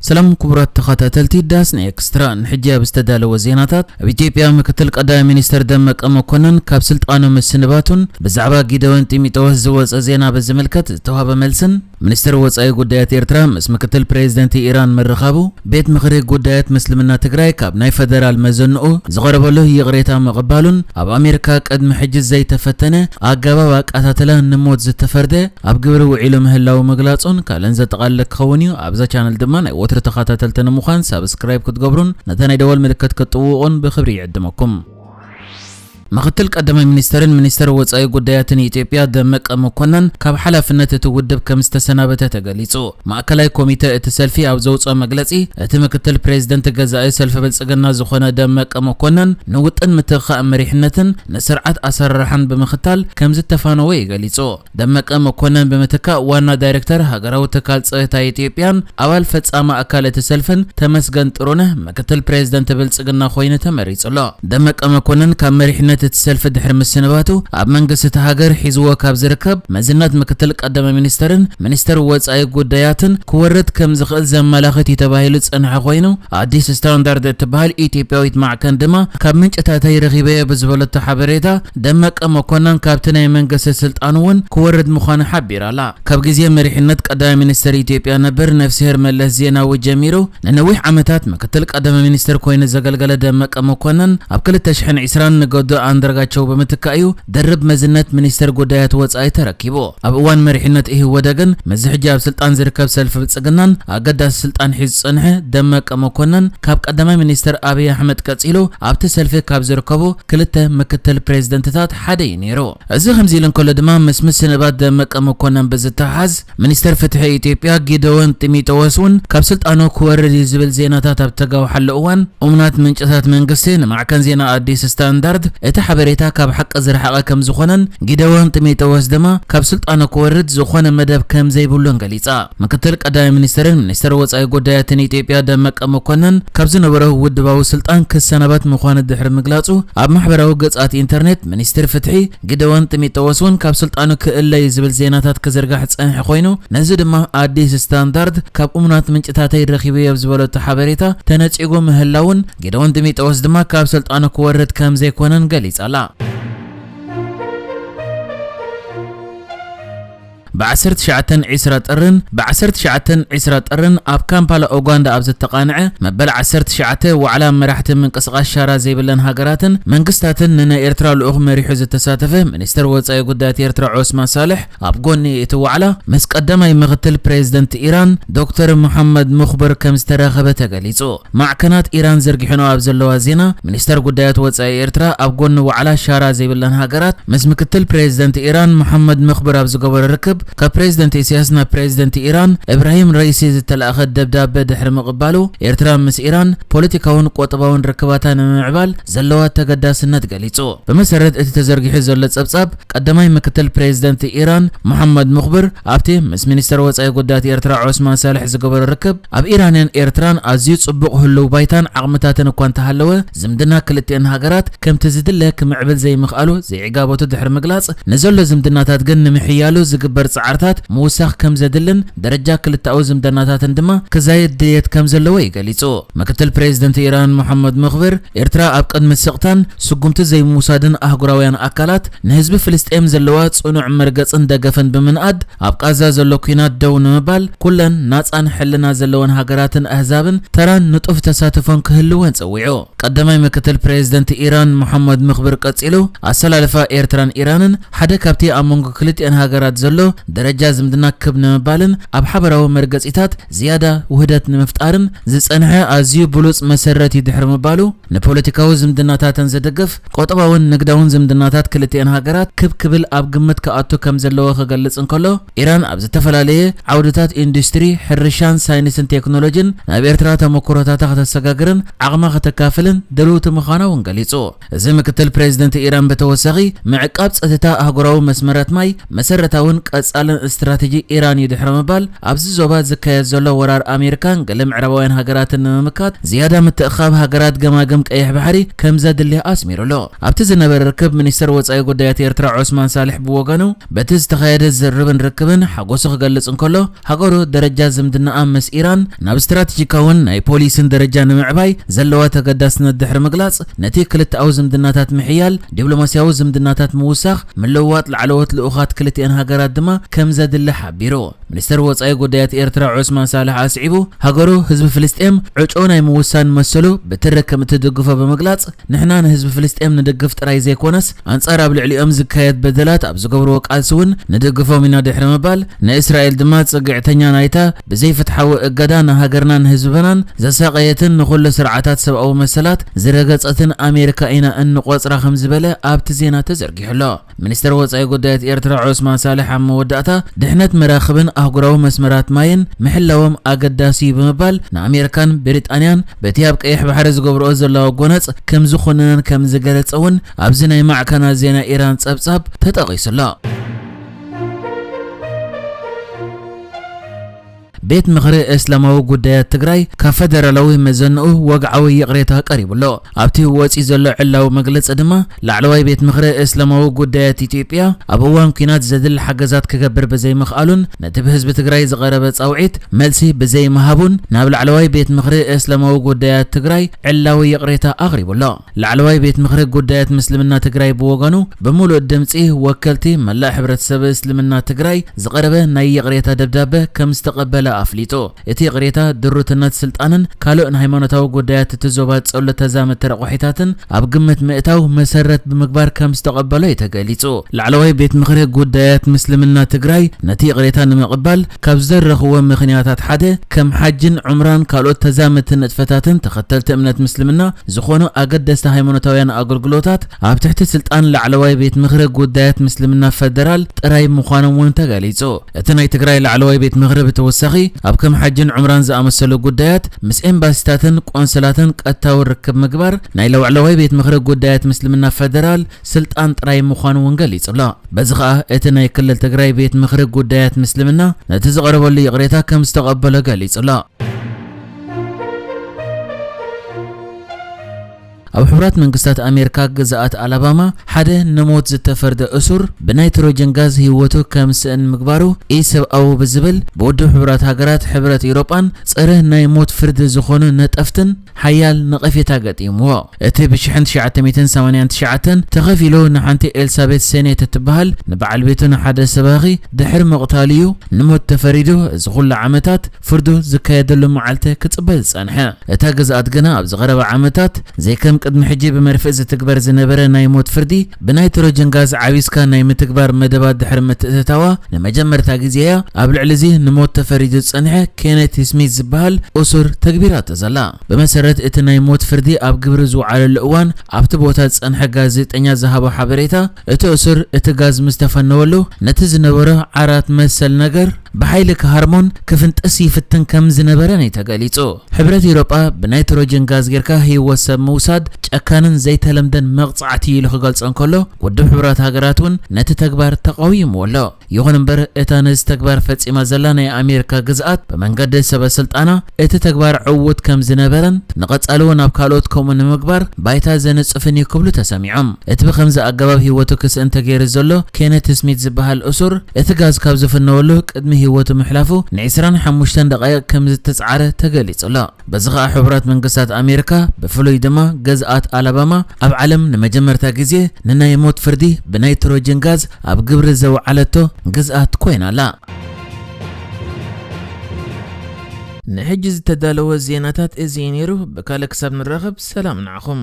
ሰላም ክቡራት ተኸታተልቲ ዳስና ኤክስትራ፣ ንሕጂ ኣብ ዝተዳለወ ዜናታት፣ ኣብ ኢትዮጵያ ምክትል ቀዳማይ ሚኒስትር ደመቀ መኮንን ካብ ስልጣኑ ምስንባቱን ብዛዕባ ጊደወን ጢሞቴዎስ ዝወጸ ዜና ብዝምልከት ዝተዋህበ መልስን፣ ሚኒስትር ወጻኢ ጉዳያት ኤርትራ ምስ ምክትል ፕሬዚደንት ኢራን ምርኻቡ፣ ቤት ምኽሪ ጉዳያት ምስልምና ትግራይ ካብ ናይ ፈደራል መዘንኡ ዝቐረበሉ ይቕሬታ ምቕባሉን፣ ኣብ ኣሜሪካ ቅድሚ ሕጂ ዘይተፈተነ ኣገባብ ኣቀታትላ ንሞት ዝተፈርደ ኣብ ግብሪ ውዒሉ ምህላው ምግላጹን ካልእን ዘጠቓልል ክኸውን እዩ። ኣብዛ ቻነል ድማ ናይ ወትሩ ተኸታተልቲ ንምዃን ሳብስክራይብ ክትገብሩን ነታ ናይ ደወል ምልክት ክትጥውቑን ብኽብሪ ይዕድመኩም። ምክትል ቀዳማይ ሚኒስትርን ሚኒስትር ወጻኢ ጉዳያትን ኢትዮጵያ ደመቀ መኮነን ካብ ሓላፍነት እቲ ውድብ ከም ዝተሰናበተ ተገሊጹ። ማእከላይ ኮሚተ እቲ ሰልፊ ኣብ ዘውጽኦ መግለጺ፣ እቲ ምክትል ፕሬዚደንት ገዛኢ ሰልፊ ብልጽግና ዝኾነ ደመቀ መኮነን ንውጥን ምትእኻእ መሪሕነትን ንስርዓት ኣሰራርሓን ብምኽታል ከም ዝተፋነወ እዩ ገሊጹ። ደመቀ መኮነን ብምትካእ ዋና ዳይሬክተር ሃገራዊ ትካል ጸጥታ ኢትዮጵያን ኣባል ፈጻሚ ኣካል እቲ ሰልፍን ተመስገን ጥሩነህ ምክትል ፕሬዚደንት ብልጽግና ኮይኑ ተመሪጹ ኣሎ። ደመቀ መኮነን ካብ መሪሕነት እቲ ሰልፊ ድሕሪ ምስንባቱ ኣብ መንግስቲ እቲ ሃገር ሒዝዎ ካብ ዝርከብ መዝነት ምክትል ቀዳማይ ሚኒስተርን ሚኒስተር ወጻኢ ጉዳያትን ክወርድ ከም ዝኽእል ዘመላኽት እዩ ተባሂሉ ዝጸንሐ ኮይኑ፣ ኣዲስ ስታንዳርድ እትበሃል ኢትዮጵያዊት ማዕከን ድማ ካብ ምንጭታተይ ረኺበዮ ብዝበለቶ ሓበሬታ፣ ደመቀ መኮነን ካብቲ ናይ መንግስቲ ስልጣን እውን ክወርድ ምዃኑ ሓቢራ ኣላ። ካብ ግዜ መሪሕነት ቀዳማይ ሚኒስተር ኢትዮጵያ ነበር ነፍስሄር መለስ ዜናዊ ጀሚሩ ንነዊሕ ዓመታት ምክትል ቀዳማይ ሚኒስተር ኮይኑ ዘገልገለ ደመቀ መኮነን ኣብ ክልተ ሽሕን ዕስራን ንገዱ ኣንዳርጋቸው ብምትካእ እዩ ድርብ መዝነት ሚኒስተር ጉዳያት ወጻኢ ተረኪቡ። ኣብ እዋን መሪሕነት ኢህወደግን ምስዚ ሕጂ ኣብ ስልጣን ዝርከብ ሰልፊ ብልጽግናን ኣገዳሲ ስልጣን ሒዙ ዝጸንሐ ደመቀ መኮነን ካብ ቀዳማይ ሚኒስተር ኣብይ ኣሕመድ ቀጺሉ ኣብቲ ሰልፊ ካብ ዝርከቡ ክልተ ምክትል ፕሬዚደንትታት ሓደ እዩ ነይሩ። እዚ ከምዚ ኢሉ እንከሎ ድማ ምስ ምስንባት ደመቀ መኮነን ብዝተሓዝ ሚኒስተር ፍትሒ ኢትዮጵያ ጊደዎን ጢሞቴዎስ እውን ካብ ስልጣኑ ክወርድ እዩ ዝብል ዜናታት ኣብ ተጋውሓሉ እዋን እሙናት ምንጭታት መንግስቲ ንማዕከን ዜና ኣዲስ ስታንዳርድ እቲ ሓበሬታ ካብ ሓቂ ዝረሓቐ ከም ዝኾነን ጊደዎን ጢሞቴዎስ ድማ ካብ ስልጣኑ ክወርድ ዝኾነ መደብ ከም ዘይብሉን ገሊጻ። ምክትል ቀዳማይ ሚኒስተርን ሚኒስተር ወጻኢ ጉዳያትን ኢትዮጵያ ደመቀ መኮነን ካብ ዝነበሮ ውድባዊ ስልጣን ክሰናበት ምዃኑ ድሕሪ ምግላጹ ኣብ ማሕበራዊ ገጻት ኢንተርኔት ሚኒስትር ፍትሒ ጊደዎን ጢሞቴዎስ እውን ካብ ስልጣኑ ክእለ እዩ ዝብል ዜናታት ክዝርጋሕ ዝጸንሐ ኮይኑ፣ ነዚ ድማ ኣዲስ ስታንዳርድ ካብ እሙናት ምንጭታተይ ረኺበዮ ኣብ ዝበለቶ ሓበሬታ ተነጺጉ ምህላውን፣ ጊደዎን ጢሞቴዎስ ድማ ካብ ስልጣኑ ክወርድ ከም ዘይኮነን ገሊጻ ኣላ። ብ ዓሰርተ ትሽዓተን ዕስራ ጥርን ብ ዓሰርተ ትሽዓተን ዕስራ ጥርን ኣብ ካምፓላ ኡጋንዳ ኣብ ዝተቓንዐ መበል ዓሰርተ ትሽዓተ ዋዕላ መራሕቲ ምንቅስቓስ ሻራ ዘይብለን ሃገራትን መንግስታትን ንናይ ኤርትራ ልኡኽ መሪሑ ዝተሳተፈ ሚኒስተር ወጻኢ ጉዳያት ኤርትራ ዖስማን ሳልሕ ኣብ ጎኒ እቲ ዋዕላ ምስ ቀዳማይ ምኽትል ፕሬዚደንት ኢራን ዶክተር መሓመድ ሙኽብር ከም ዝተራኸበ ተገሊጹ። ማዕከናት ኢራን ዘርጊሐንኦ ኣብ ዘለዋ ዜና፣ ሚኒስተር ጉዳያት ወጻኢ ኤርትራ ኣብ ጎኒ ዋዕላ ሻራ ዘይብለን ሃገራት ምስ ምክትል ፕሬዚደንት ኢራን መሓመድ መኽብር ኣብ ዝገበሮ ርክብ፣ ካብ ፕሬዚደንት ኢሳያስ ናብ ፕሬዚደንት ኢራን እብራሂም ረይሲ ዝተላእኸ ደብዳበ ድሕሪ ምቕባሉ፣ ኤርትራ ምስ ኢራን ፖለቲካውን ቁጠባውን ርክባታ ንምምዕባል ዘለዋ ተገዳስነት ገሊጹ። ብመሰረት እቲ ተዘርጊሑ ዘሎ ጸብጻብ፣ ቀዳማይ ምክትል ፕሬዚደንት ኢራን መሓመድ ሙኽብር ኣብቲ ምስ ሚኒስተር ወጻኢ ጉዳያት ኤርትራ ዖስማን ሳልሕ ዝገበሮ ርክብ፣ ኣብ ኢራንን ኤርትራን ኣዝዩ ጽቡቕ ህሉው ባይታን ዓቕምታትን እኳ እንተሃለወ፣ ዝምድና ክልቲአን ሃገራት ከምቲ ዝድለ ክምዕብል ዘይምኽኣሉ ዘይዕጋበቱ ድሕሪ ምግላጽ፣ ንዘሎ ዝምድናታት ግን ንምሕያሉ ዝግበር ጻዕርታት ምውሳኽ ከም ዘድልን ደረጃ ክልተኣዊ ዝምድናታትን ድማ ክዛየድ ድልየት ከም ዘለዎ እዩ ገሊጹ። ምክትል ፕሬዚደንት ኢራን መሓመድ ሙኽብር፣ ኤርትራ ኣብ ቅድሚ ስቕታን ስጉምቲ ዘይምውሳድን ኣህጉራውያን ኣካላት፣ ንህዝቢ ፍልስጤም ዘለዋ ጽኑዕ መርገጽን ደገፍን ብምንኣድ፣ ኣብ ቃዛ ዘሎ ኲናት ደው ንምባል ኩለን ናጻን ሕልና ዘለወን ሃገራትን ኣህዛብን ተራን ንጡፍ ተሳትፎን ክህልወን ጸዊዑ። ቀዳማይ ምክትል ፕሬዚደንት ኢራን መሓመድ ሙኽብር ቀጺሉ፣ ኣሰላልፋ ኤርትራን ኢራንን ሓደ ካብቲ ኣብ መንጎ ክልቲአን ሃገራት ዘሎ ደረጃ ዝምድና ክብ ንምባልን ኣብ ሓበራዊ መርገጺታት ዝያዳ ውህደት ንምፍጣርን ዝጸንሐ ኣዝዩ ብሉጽ መሰረት እዩ ድሕሪ ምባሉ፣ ንፖለቲካዊ ዝምድናታተን ዝድግፍ፣ ቁጠባውን ንግዳውን ዝምድናታት ክልቲአን ሃገራት ክብ ክብል ኣብ ግምት ክኣቱ ከም ዘለዎ ክገልጽ እንከሎ፣ ኢራን ኣብ ዝተፈላለየ ዓውድታት ኢንዱስትሪ፣ ሕርሻን ሳይንስን ቴክኖሎጂን ናብ ኤርትራ ተመኩሮታታ ከተሰጋግርን ዓቕማ ከተካፍልን ድልውቲ ምዃና እውን ገሊጹ። እዚ ምክትል ፕሬዚደንት ኢራን ብተወሳኺ፣ ምዕቃብ ጸጥታ ኣህጉራዊ መስመራት ማይ መሰረታውን ቀጻ ቀጻልን ስትራተጂ ኢራን እዩ ድሕሪ ምባል፣ ኣብዚ ዞባ ዝካየድ ዘሎ ወራር ኣሜሪካን ገለ ምዕራባውያን ሃገራትን ንምምካት ዝያዳ ምትእኻብ ሃገራት ገማግም ቀይሕ ባሕሪ ከም ዘድሊ ኣስሚሩሉ። ኣብቲ ዝነበረ ርክብ፣ ሚኒስተር ወጻኢ ጉዳያት ኤርትራ ዑስማን ሳልሕ ብወገኑ፣ በቲ ዝተኻየደ ዝርርብን ርክብን ሓጎሱ ክገልጽ እንከሎ፣ ሃገሩ ደረጃ ዝምድናኣ ምስ ኢራን ናብ ስትራተጂካውን ናይ ፖሊስን ደረጃ ንምዕባይ ዘለዋ ተገዳስነት ድሕሪ ምግላጽ፣ ነቲ ክልተኣዊ ዝምድናታት ምሕያል፣ ዲፕሎማስያዊ ዝምድናታት ምውሳኽ፣ ምልውዋጥ ላዕለዎት ልኡኻት ክልቲአን ሃገራት ድማ ከም ዘድሊ ሓቢሩ። ሚኒስተር ወጻኢ ጉዳያት ኤርትራ ዑስማን ሳልሕ ኣስዒቡ፣ ሃገሩ ህዝቢ ፍልስጤም ዕጩኡ ናይ ምውሳን መሰሉ ብትሪ ከም እትድግፎ ብምግላጽ፣ ንሕና ንህዝቢ ፍልስጤም ንድግፍ ጥራይ ዘይኮነስ፣ ኣንጻር ኣብ ልዕሊኦም ዝካየድ በደላት ኣብ ዝገብርዎ ቃልሲ እውን ንድግፎም ኢና ድሕሪ ምባል፣ ንእስራኤል ድማ ጽግዕተኛ ናይታ ብዘይፍትሓዊ እገዳ ንሃገርናን ንህዝብናን ዘሳቐየትን ንኹሉ ስርዓታት ሰብኣዊ መሰላት ዝረገጸትን ኣሜሪካ ኢና እንቆጽራ ከም ዝበለ ኣብቲ ዜና ተዘርጊሑ ኣሎ። ሚኒስተር ወጻኢ ጉዳያት ኤርትራ ዑስማን ሳልሕ ኣብ መወዳእታ፣ ድሕነት መራኽብን ኣህጉራዊ መስመራት ማይን ምሕላዎም ኣገዳሲ እዩ ብምባል፣ ንኣሜሪካን ብሪጣንያን በቲ ኣብ ቀይሕ ባሕሪ ዝገብርኦ ዘለዋ ጎነጽ ከም ዝኹንነን ከም ዝገለጸ እውን ኣብዚ ናይ ማዕከናት ዜና ኢራን ጸብጻብ ተጠቒሱ ኣሎ። ቤት ምኽሪ እስላማዊ ጉዳያት ትግራይ ካብ ፈደራላዊ መዘንኡ ወግዓዊ ይቕሬታ ቀሪቡ ኣሎ። ኣብቲ ወፂ ዘሎ ዕላዊ መግለፂ ድማ፣ ላዕለዋይ ቤት ምኽሪ እስላማዊ ጉዳያት ኢትዮጵያ ኣብ እዋን ኲናት ዘድሊ ሓገዛት ክገብር ብዘይምኽኣሉን ነቲ ብህዝቢ ትግራይ ዝቐረበ ፃውዒት መልሲ ብዘይምሃቡን ናብ ላዕለዋይ ቤት ምኽሪ እስላማዊ ጉዳያት ትግራይ ዕላዊ ይቕሬታ ኣቕሪቡ ኣሎ። ላዕለዋይ ቤት ምኽሪ ጉዳያት ምስልምና ትግራይ ብወገኑ፣ ብምሉእ ድምፂ ወከልቲ መላእ ሕብረተሰብ እስልምና ትግራይ ዝቐረበ ናይ ይቕሬታ ደብዳበ ከም ዝተቐበለ ኣፍሊጡ። እቲ ይቕሬታ ድሩትነት ስልጣንን ካልእ ንሃይማኖታዊ ጉዳያት እቲ ዞባ ዘሎ ተዛመድቲ ረቋሒታትን ኣብ ግምት ምእታው መሰረት ብምግባር ከም ዝተቐበሎ እዩ ተገሊጹ። ላዕለዋይ ቤት ምኽሪ ጉዳያት ምስልምና ትግራይ ነቲ ይቕሬታ ንምቕባል ካብ ዝደረኽዎ ምኽንያታት ሓደ፣ ከም ሓጅን ዑምራን ካልኦት ተዛመድቲ ንጥፈታትን ተኸተልቲ እምነት ምስልምና ዝኾኑ ኣገደስቲ ሃይማኖታውያን ኣገልግሎታት ኣብ ትሕቲ ስልጣን ላዕለዋይ ቤት ምኽሪ ጉዳያት ምስልምና ፈደራል ጥራይ ምዃኖም እውን ተገሊጹ። እቲ ናይ ትግራይ ላዕለዋይ ቤት ምኽሪ ብተወሳኺ፣ ኣብ ከም ሓጅን ዑምራን ዝኣመሰሉ ጉዳያት ምስ ኤምባሲታትን ቆንስላትን ቀጥታዊ ርክብ ምግባር ናይ ላዕለዋይ ቤት ምኽሪ ጉዳያት ምስልምና ፈደራል ስልጣን ጥራይ ምዃኑ እውን ገሊጹ ኣሎ። በዚ ኸኣ እቲ ናይ ክልል ትግራይ ቤት ምኽሪ ጉዳያት ምስልምና ነቲ ዝቐረበሉ ይቕሬታ ከም ዝተቐበሎ ገሊጹ ኣሎ። ኣብ ሕቡራት መንግስታት ኣሜሪካ ግዝኣት ኣላባማ ሓደ ንሞት ዝተፈርደ እሱር ብናይትሮጅን ጋዝ ህይወቱ ከም ስእን ምግባሩ ኢሰብኣዊ ብዝብል ብውድብ ሕቡራት ሃገራት፣ ሕብረት ኤውሮጳን ጸረ ናይ ሞት ፍርዲ ዝኾኑ ነጠፍትን ሓያል ነቐፌታ ገጢምዎ። እቲ ብ ሽሕን ትሽዓተ ሚእትን ሰማንያን ትሽዓተን ተኸፊሉ ንሓንቲ ኤልሳቤት ሴኔት እትበሃል ንበዓል ቤቱ ንሓደ ሰባኺ ድሕሪ ምቕታሉ እዩ ንሞት ተፈሪዱ። እዚ ኩሉ ዓመታት ፍርዱ ዝካየደሉ መዓልቲ ክጽበ ዝጸንሐ እታ ግዝኣት ግና፣ ኣብዚ ቀረባ ዓመታት ዘይከም ቅድሚ ሕጂ ብመርፍእ ዝትግበር ዝነበረ ናይ ሞት ፍርዲ ብናይትሮጅን ጋዝ ዓቢስካ ናይ ምትግባር መደባት ድሕሪ ምትእትታዋ፣ ንመጀመርታ ግዜ እያ ኣብ ልዕሊ እዚ ንሞት ተፈሪዱ ዝጸንሐ ኬኔት ስሚት ዝበሃል እሱር ተግቢራቶ ዘላ። ብመሰረት እቲ ናይ ሞት ፍርዲ ኣብ ግብሪ ዝወዓለሉ እዋን ኣብቲ ቦታ ዝጸንሐ ጋዜጠኛ ዝሃቦ ሓበሬታ፣ እቲ እሱር እቲ ጋዝ ምስ ተፈነወሉ ነቲ ዝነበሮ ዓራት መሰል ነገር ብሓይሊ ክሃርሞን ክፍንጥስ ይፍትን ከም ዝነበረን እዩ ተገሊጹ። ሕብረት ኤውሮጳ ብናይትሮጅን ጋዝ ጌርካ ህይወት ሰብ ምውሳድ ጨካንን ዘይተለምደን መቕጻዕቲ ኢሉ ክገልጾ እንከሎ፣ ውድብ ሕቡራት ሃገራት እውን ነቲ ተግባር ተቓዊምዎ ኣሎ። ይኹን እምበር፣ እታ ነዚ ተግባር ፈጺማ ዘላ ናይ ኣሜሪካ ግዝኣት ብመንገዲ ሰበ ስልጣና እቲ ተግባር ዕዉት ከም ዝነበረን ንቐጻሊ እውን ኣብ ካልኦት ከምኡ ንምግባር ባይታ ዘንጽፍን እዩ ክብሉ ተሰሚዖም። እቲ ብኸምዚ ኣገባብ ህይወቱ ክስእን ተገይሩ ዘሎ ኬነት ስሚት ዝበሃል እሱር፣ እቲ ጋዝ ካብ ዝፍነወሉ ቅድሚ ህይወቱ ምሕላፉ ን ዕስራን ሓሙሽተን ደቓይቕ ከም ዝተጻዕረ ተገሊጹ ኣሎ። በዚ ኸኣ ሕቡራት መንግስታት ኣሜሪካ፣ ብፍሉይ ድማ ግዝኣት ኣላባማ፣ ኣብ ዓለም ንመጀመርታ ግዜ ንናይ ሞት ፍርዲ ብናይትሮጅን ጋዝ ኣብ ግብሪ ዘውዓለቶ ግዝኣት ኮይና ኣላ። ንሕጂ ዝተዳለወ ዜናታት እዚ እዩ ነይሩ። ብካልእ ክሳብ ንራኸብ፣ ሰላም ንዓኹም።